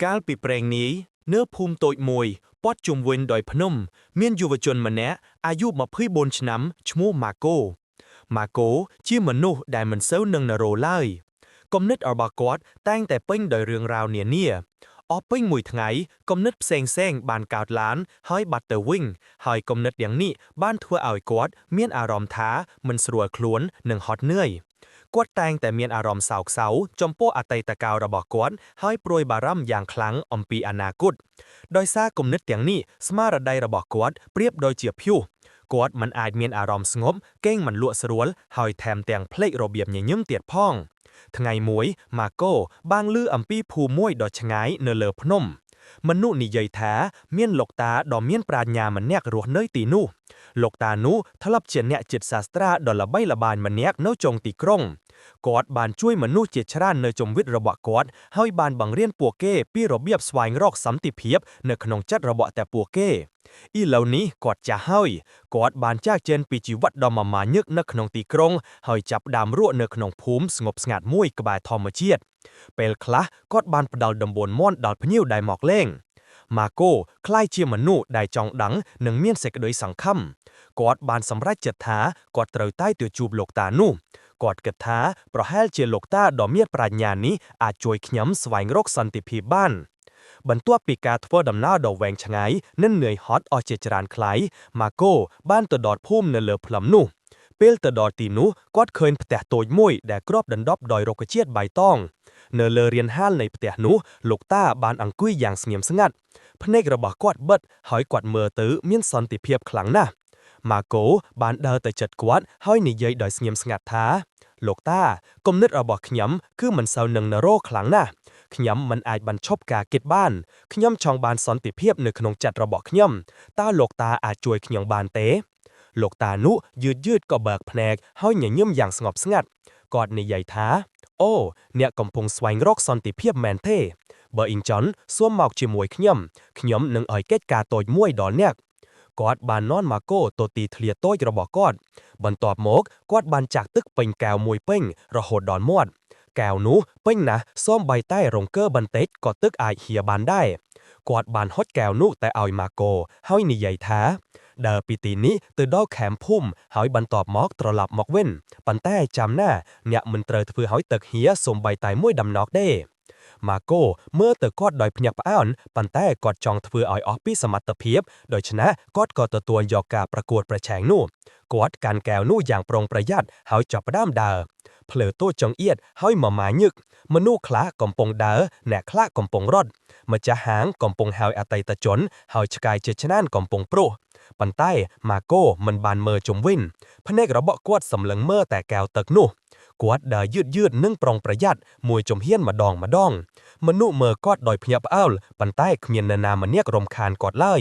កាលពីព្រេងនាយនៅភូមិតូចមួយព័ទ្ធជុំវិញដោយភ្នំ មានយុវជនម្នាក់អាយុ24ឆ្នាំឈ្មោះម៉ាកូម៉ាកូជាមនុស្សដែលមិនសូវនឹងនរោឡើយគំនិតរបស់គាត់តែងតែពេញដោយរឿងរ៉ាវនានាអស់ពេញមួយថ្ងៃគំនិតផ្សេងៗបានកើតឡើងហើយបាត់ទៅវិញហើយគំនិតយ៉ាងនេះបានធ្វើឲ្យគាត់មានអារម្មណ៍ថាមិនស្រួលខ្លួននិងហត់នឿយ គាត់តែងតែមានអារម្មណ៍សោកសៅចំពោះអតីតកាលរបស់គាត់ហើយព្រួយបារម្ភយ៉ាងខ្លាំងអំពីអនាគតដោយសារគំនិតទាំងនេះស្មារតីរបស់គាត់ប្រៀបដូចជាព្យុះគាត់មិនអាចមានអារម្មណ៍ស្ងប់គេងមិនលក់ស្រួលហើយថែមទាំងភ្លេចរបៀបញញឹមទៀតផងថ្ងៃមួយម៉ាកូបានឮអំពីភូមិមួយដ៏ឆ្ងាយនៅលើភ្នំមនុស្សនិយាយថាមានលោកតាដ៏មានប្រាជ្ញាម្នាក់រស់នៅទីនោះលោកតានោះធ្លាប់ជាអ្នកចិត្តសាស្ត្រាដ៏ល្បីល្បាញម្នាក់នៅចុងទីក្រុង គាត់បានជួយមនុស្សជាច្រើននៅជុំវិញរបស់គាត់ហើយបានបង្រៀនពួកគេពីរបៀបស្វែងរកសន្តិភាពនៅក្នុងចិត្តរបស់តែពួកគេឥឡូវនេះគាត់ចាស់ហើយគាត់បានចាកចេញពីជីវិតដ៏មមាញឹកនៅក្នុងទីក្រុងហើយចាប់ផ្ដើមរស់នៅក្នុងភូមិស្ងប់ស្ងាត់មួយក្បែរធម្មជាតិពេលខ្លះគាត់បានផ្ដល់ដំបូន្មានដល់ភ្ញៀវដែលមកលេងម៉ាកូក្លាយជាមនុស្សដែលចង់ដឹងនិងមានសេចក្តីសង្ឃឹមគាត់បានសម្រេចចិត្តថាគាត់ត្រូវតែទៅជួបលោកតានោះ គាត់គិតថាប្រហែលជាលោកតាដ៏មានប្រាជ្ញានេះអាចជួយខ្ញុំស្វែងរកសន្តិភាពបានបន្ទាប់ពីការធ្វើដំណើរដ៏វែងឆ្ងាយនិងនឿយហត់អស់ជាច្រើនខ្លៃម៉ាកូបានទៅដល់ភូមិនៅលើភ្នំនោះពេលទៅដល់ទីនោះគាត់ឃើញផ្ទះតូចមួយដែលគ្របដណ្ដប់ដោយរុក្ខជាតិបៃតងនៅលើរានហាលនៃផ្ទះនោះលោកតាបានអង្គុយយ៉ាងស្ងៀមស្ងាត់ភ្នែករបស់គាត់បិទហើយគាត់មើលទៅមានសន្តិភាពខ្លាំងណាស់ម៉ាកូបានដើរទៅជិតគាត់ហើយនិយាយដោយស្ងៀមស្ងាត់ថា លោកតាគំនិតរបស់ខ្ញុំគឺមិនសូវនឹងនរោខ្លាំងណាស់ខ្ញុំមិនអាចបញ្ឈប់ការគិតបានខ្ញុំចង់បានសន្តិភាពនៅក្នុងចិត្តរបស់ខ្ញុំតើលោកតាអាចជួយខ្ញុំបានទេលោកតានោះយឺតយឺតក៏បើកភ្នែកហើយញញឹមយ៉ាងស្ងប់ស្ងាត់គាត់និយាយថាអូអ្នកកំពុងស្វែងរកសន្តិភាពមែនទេបើអ៊ីងចុនសួមមកជាមួយខ្ញុំខ្ញុំនឹងឲ្យកិច្ចការតូចមួយដល់អ្នកគាត់បាននាំម៉ាកូទៅទីធ្លាតូចរបស់គាត់ បន្ទាប់មកគាត់បានចាក់ទឹកពេញកែវមួយពេញរហូតដល់មាត់កែវនោះពេញណាស់សូម្បីតែរង្គើបន្តិចក៏ទឹកអាចហៀបានដែរគាត់បានហុចកែវនោះតែឲ្យម៉ាកូហើយនិយាយថាដើរពីទីនេះទៅដល់ខេមភូមិហើយបន្ទាប់មកត្រឡប់មកវិញប៉ុន្តែចាំណាអ្នកមិនត្រូវធ្វើឲ្យទឹកហៀសូម្បីតែមួយដំណកទេម៉ាកូមើលទៅគាត់ដោយភ្ញាក់ផ្អើលប៉ុន្តែគាត់ចង់ធ្វើឲ្យអស់ពីសមត្ថភាពដូច្នេះគាត់ក៏ទទួលយកការប្រកួតប្រជែងនោះ គាត់កាន់កែវនោះយ៉ាងប្រុងប្រយ័ត្នហើយចាប់ផ្ដើមដើរផ្លូវតូចចង្អៀតហើយមមាញឹកមនុស្សខ្លះកំពុងដើរអ្នកខ្លះកំពុងរត់ម្ចាស់ហាងកំពុងហៅអតីតជនហើយឆ្កែជាច្រើនកំពុងព្រុសប៉ុន្តែម៉ាកូមិនបានមើលជុំវិញភ្នែករបស់គាត់សម្លឹងមើលតែកែវទឹកនោះគាត់ដើរយឺតយឺតនិងប្រុងប្រយ័ត្នមួយជំហានម្ដងម្ដងមនុស្សមើលគាត់ដោយភ្ញាក់ផ្អើលប៉ុន្តែគ្មាននរណាម្នាក់រំខានគាត់ឡើយ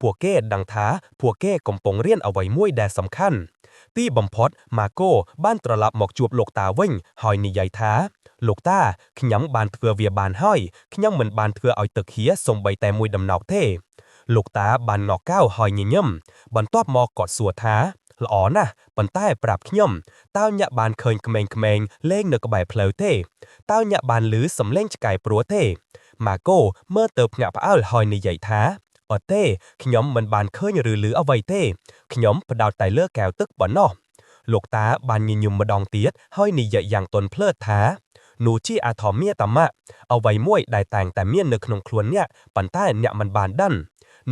ពួកគេដឹងថាពួកគេកំពុងរៀនអ្វីមួយដែលសំខាន់ទីបំផុតម៉ាកូបានត្រឡប់មកជួបលោកតាវិញហើយនិយាយថាលោកតាខ្ញុំបានធ្វើវាបានហើយខ្ញុំមិនបានធ្វើឲ្យទឹកហៀសូម្បីតែមួយដំណោកទេលោកតាបានងក់កៅហើយញញឹមបន្ទាប់មកគាត់សួរថាល្អណាស់ប៉ុន្តែប្រាប់ខ្ញុំតើអ្នកបានឃើញក្មេងៗលេងនៅក្បែរផ្លូវទេតើអ្នកបានឮសំឡេងឆ្កែព្រួទេម៉ាកូមើលទៅភ្ញាក់ផ្អើលហើយនិយាយថាអត់ទេខ្ញុំមិនបានឃើញឬឮអ្វីទេខ្ញុំផ្ដោតតែលើកែវទឹកប៉ុណ្ណោះលោកតាបានញញឹមម្ដងទៀតហើយនិយាយយ៉ាងទន់ភ្លឺថានោះជាអាធម៌តមៈអ្វីមួយដែលតែងតែមាននៅក្នុងខ្លួនអ្នកប៉ុន្តែអ្នកមិនបានដឹង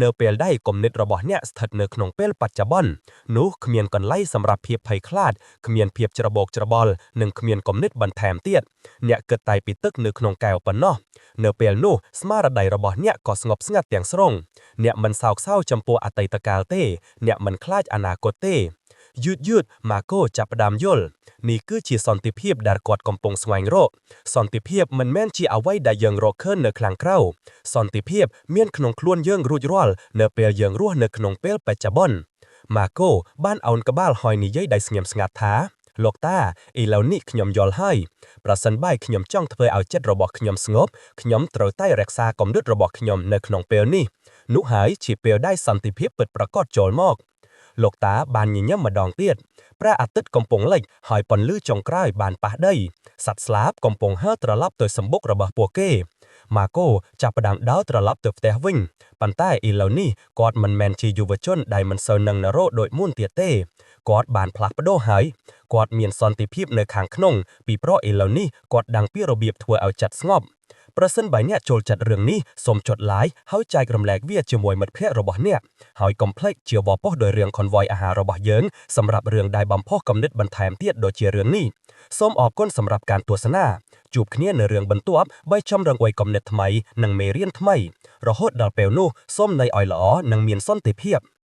នៅពេលដែលគំនិតរបស់អ្នកស្ថិតនៅក្នុងពេលបច្ចុប្បន្ននោះគ្មានកន្លែងសម្រាប់ភាពភ័យខ្លាចគ្មានភាពច្របូកច្របល់និងគ្មានគំនិតបន្ថែមទៀតអ្នកគិតតែពីទឹកនៅក្នុងកែវប៉ុណ្ណោះនៅពេលនោះស្មារតីរបស់អ្នកក៏ស្ងប់ស្ងាត់ទាំងស្រុង អ្នកមិនសោកសៅចំពោះអតីតកាលទេអ្នកមិនខ្លាចអនាគតទេយឺតយឺតម៉ាកូចាប់ផ្ដើមយល់នេះគឺជាសន្តិភាពដែលគាត់កំពុងស្វែងរកសន្តិភាពមិនមែនជាអ្វីដែលយើងរកឃើញនៅខាងក្រៅសន្តិភាពមានក្នុងខ្លួនយើងរួចរាល់នៅពេលយើងរស់នៅក្នុងពេលបច្ចុប្បន្នម៉ាកូបានអោនក្បាលហើយនិយាយដោយស្ងៀមស្ងាត់ថាលោកតាឥឡូវនេះខ្ញុំយល់ហើយប្រសិនបើខ្ញុំចង់ធ្វើឲ្យចិត្តរបស់ខ្ញុំស្ងប់ខ្ញុំត្រូវតែរក្សាគំនិតរបស់ខ្ញុំនៅក្នុងពេលនេះ នោះហើយជាពេលដែលសន្តិភាពពិតប្រាកដចូលមកលោកតាបានញញឹមម្ដងទៀតព្រះអាទិត្យកំពុងលិចហើយពន្លឺចុងក្រោយបានប៉ះដីសត្វស្លាបកំពុងហើរត្រឡប់ទៅសម្បុករបស់ពួកគេ ម៉ាកូចាប់ផ្ដើមដើរត្រឡប់ទៅផ្ទះវិញប៉ុន្តែឥឡូវនេះគាត់មិនមែនជាយុវជនដែលមិនសូវនឹងនរោដូចមុនទៀតទេគាត់បានផ្លាស់ប្ដូរហើយគាត់មានសន្តិភាពនៅខាងក្នុងពីព្រោះឥឡូវនេះគាត់ដឹងពីរបៀបធ្វើឲ្យចិត្តស្ងប់ប្រសិនបើអ្នកចូលចិត្តរឿងនេះសូមចុច like ហើយចែករំលែកវាជាមួយមិត្តភ័ក្តិរបស់អ្នកហើយកុំភ្លេចជាវប៉ុស្តិ៍ដោយរឿង Convoy អាហាររបស់យើងសម្រាប់រឿងដែលបំផុសគំនិតបន្ថែមទៀតដូចជារឿងនេះសូមអរគុណសម្រាប់ការទស្សនាជួបគ្នានៅរឿងបន្ទាប់បើចំរងអួយគំនិតថ្មីនិងមេរៀនថ្មីរហូតដល់ពេលនោះសូមនៅឲ្យល្អនិងមានសន្តិភាព។